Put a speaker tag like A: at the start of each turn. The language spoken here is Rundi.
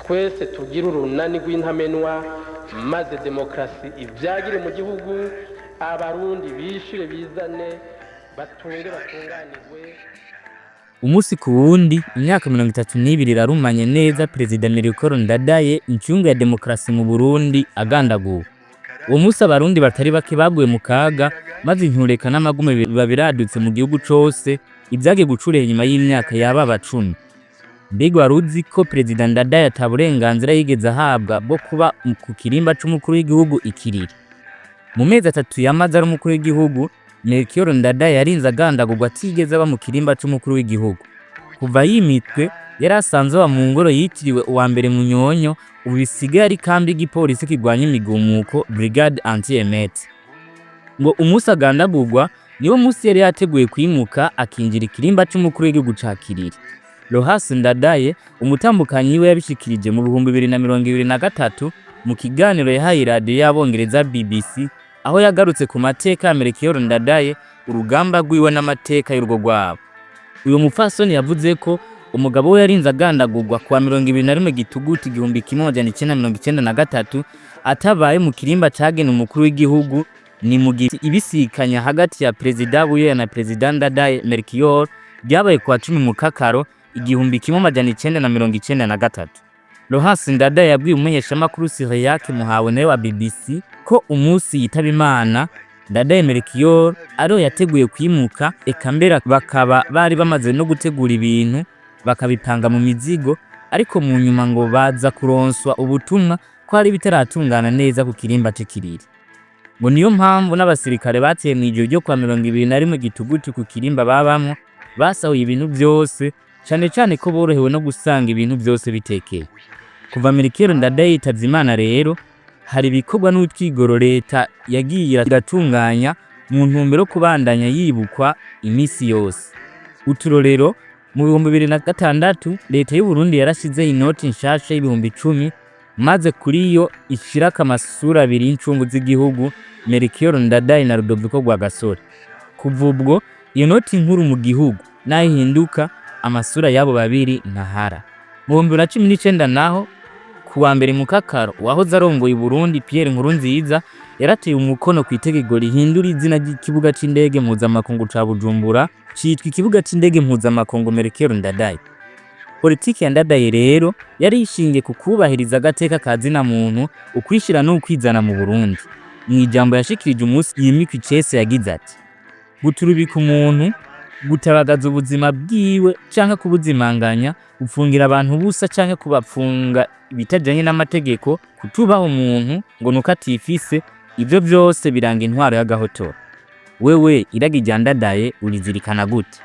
A: Twese tugire urunani rw'intamenwa, maze demokarasi ivyagire mu gihugu, Abarundi bishire bizane, batunge batunganirwe.
B: Umunsi ku wundi, imyaka 32 irarumanye neza Perezida Melchior Ndadaye, incungu ya demokarasi mu Burundi, agandaguwe. Uwo munsi Abarundi batari bake baguye mu kaga, maze intureka n'amagume biba biradutse mu gihugu cose, ivyagiye gucureha inyuma y'imyaka yababa 10. Mbega wari uzi ko Perezida Ndadaye ata burenganzira yigeze ahabwa bwo kuba ku kirimba c'umukuru w'igihugu ikiriri? Mu mezi 3 yamaze ari umukuru w'igihugu, Melchior Ndadaye yarinze agandagurwa atigeze aba mu kirimba c'umukuru w'igihugu. Kuva yimitwe, yari asanzwe aba mu ngoro yitiriwe uwa mbere Munyonyo, ubu bisigaye ari kambi y'igipolisi kirwanya imigumuko, Brigade Anti-Emeute. Ngo umunsi agandagurwa niwo munsi yari yateguye kwimuka akinjira ikirimba c'umukuru w'igihugu ca Kiriri. Lohas Ndadaye, umutambukanyi we, yabishikirije mu 2023 mu kiganiro yahaye iradiyo y'Abongereza BBC, aho yagarutse ku mateka ya Melchior Ndadaye, urugamba rwiwe n'amateka y'urugo rwabo. Uyu mupfasoni yavuze ko umugabo we yarinze agandagurwa kuwa 21 Gitugutu 1993 atabaye mu kirimba cagenewe umukuru w'igihugu. Ni mu gihe ibisikanya hagati ya Perezida Buyoya na Perezida Ndadaye Melchior ryabaye kuwa 10 Mukakaro 1993. Lohas Ndadaye yabwiye umumenyeshamakuru Cyriaque Muhawenayo wa BBC ko umunsi yitaba Imana Ndadaye Melchior ariho yateguye kwimuka, eka mbere bakaba bari bamaze no gutegura ibintu bakabipanga mu mizigo, ariko mu nyuma ngo baza kuronswa ubutumwa ko hari bitaratungana neza ku kirimba c'Ikiriri. Ngo niyo mpamvu n'abasirikare bateye mw'ijoro ryo kwa 21 Gitugutu ku kirimba babamwo basahuye ibintu vyose, cane cane ko borohewe no gusanga ibintu vyose bitekeye. Kuva Melchior Ndadaye yitavye Imana rero, hari ibikorwa n'utwigoro leta yagiye iratunganya mu ntumbero yo kubandanya yibukwa imisi yose. Uturorero: mu 2006 leta y'u Burundi yarashizeho inoti nshasha y'10,000, maze kuri yo ishirako amasura abiri y'incungu z'igihugu, Melchior Ndadaye na Rudoviko Rwagasore. Kuva ubwo iyo noti nkuru mu gihugu naho ihinduka, amasura y'abo babiri ntahara. Mu 2019 naho, kuwa mbere Mukakaro, uwahoze arongoye Burundi Pierre Nkurunziza yarateye umukono ku itegeko rihindura izina ry'ikibuga c'indege mpuzamakungu ca Bujumbura, citwa ikibuga c'indege mpuzamakungu Melchior Ndadaye. Politiki ya Ndadaye rero yari ishingiye ku kubahiriza agateka ka zina muntu, ukwishira n'ukwizana mu Burundi. Mu ijambo yashikirije umunsi yimikwa icese yagize ati: "Guturubika umuntu, gutabagaza ubuzima bwiwe canke kubuzimanganya, gupfungira abantu ubusa canke kubapfunga ibitajanye n'amategeko, kutubaha umuntu ngo nuko atifise, ivyo vyose biranga intwaro y'agahotoro." Wewe iragi rya Ndadaye urizirikana gute?